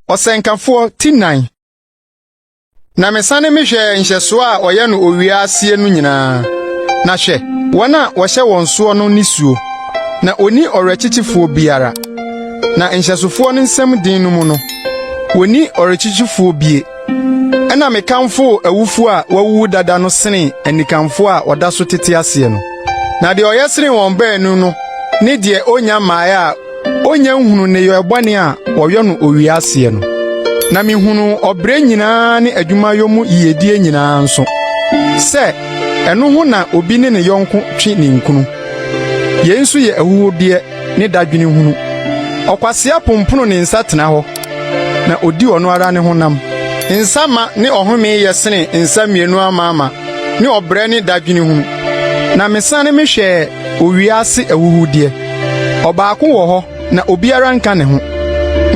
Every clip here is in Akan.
Ɔsɛnkafoɔ ti nan. Na mesane mehwɛɛ nhyɛsoɔ a wɔyɛ no owia aseɛ no nyinaa. Na hwɛ, wɔn a wɔhyɛ wɔn soɔ no nisuo, na onni ɔwerɛkyekyefoɔ biara. Na nhyɛsofoɔ no nsam den no mu no, wonni ɔwerɛkyekyefoɔ bie. Ɛnna mekamfoo awufo a wɔawuwu dada no senee anikanfo a wɔda so tete aseɛ no. Na deɛ ɔyɛ sene wɔn baanu no ne deɛ onnya mmaeɛ a onnya nhunu nneyɔe bɔne a wɔyɔ no owia aseɛ no. Na mihunuu ɔbrɛ nyinaa ne adwumayɔ mu yiyedie nyinaa nso, sɛ ɛno ho na obi ne ne yɔnko twe ninkunu. Yei nso yɛ ahuhudeɛ ne dadwene hunu. Ɔkwasea pompono ne nsa tena hɔ, na odi ɔno ara ne honam. Nsa ma ne ɔhome yɛ sene nsa mmienu amaama ne ɔbrɛ ne dadwene hunu. Na mesane mehwɛɛ owia ase ahuhudeɛ. Ɔbaako wɔ hɔ na obiara nka ne ho,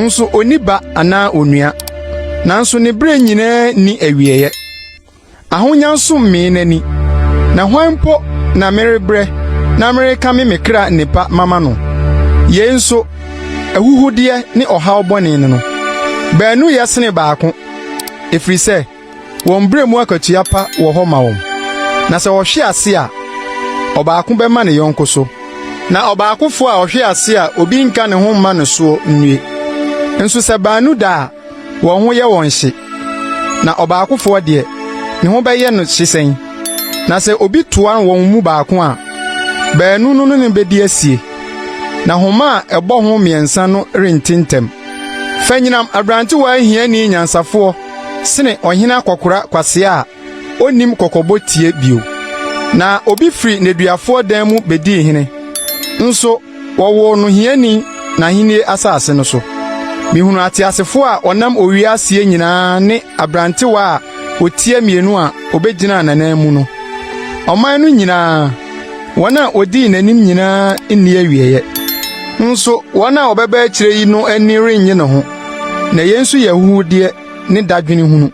nso onni ba anaa onua, nanso ne brɛ nyinaa nni awieɛ. Ahonya nso mmee n'ani. Na hwan mpo na merebrɛ na merekame me kra nnepa mama no? Yei nso, ahuhudeɛ ne ɔhaw bɔne ne no. Baanu yɛ sene baako, ɛfiri sɛ wɔn brɛ mu akatua pa wɔ hɔ ma wɔn. Na sɛ wɔhwe ase a, ɔbaako bɛma ne yɔnko so. Na ɔbaakofo a ɔhwe ase a obi nka ne ho mma no soɔ nnue. Nso sɛ baanu da a, wɔn ho yɛ wɔn hye, na ɔbaakofoɔ deɛ, ne ho bɛyɛ no hye sɛn? Na sɛ obi toa wɔn mu baako a, baanu no ne no bedi asie, na homa a ɛbɔ ho mmiɛnsa no rente ntɛm. Fanyinam aberantewaa hiani nyansafoɔ sene ɔhene akɔkora kwasea a onnim kɔkɔbɔ tie bio. Na obi firi nneduafoɔ dan mu bedii hene, nso wɔwoo no hiani n'ahenni asase no so. Mihunu ateasefo a wɔnam owia aseɛ nyinaa ne aberantewa a otia mmienu a obegyinaa n'anan mu no. Ɔman no nyinaa, wɔn a wodii n'anim nyinaa nni awieɛ. Nso wɔn a wɔbɛba akyire yi no ani rennye ne ho, na yei nso yɛ ahuhudeɛ ne dadwene hunu.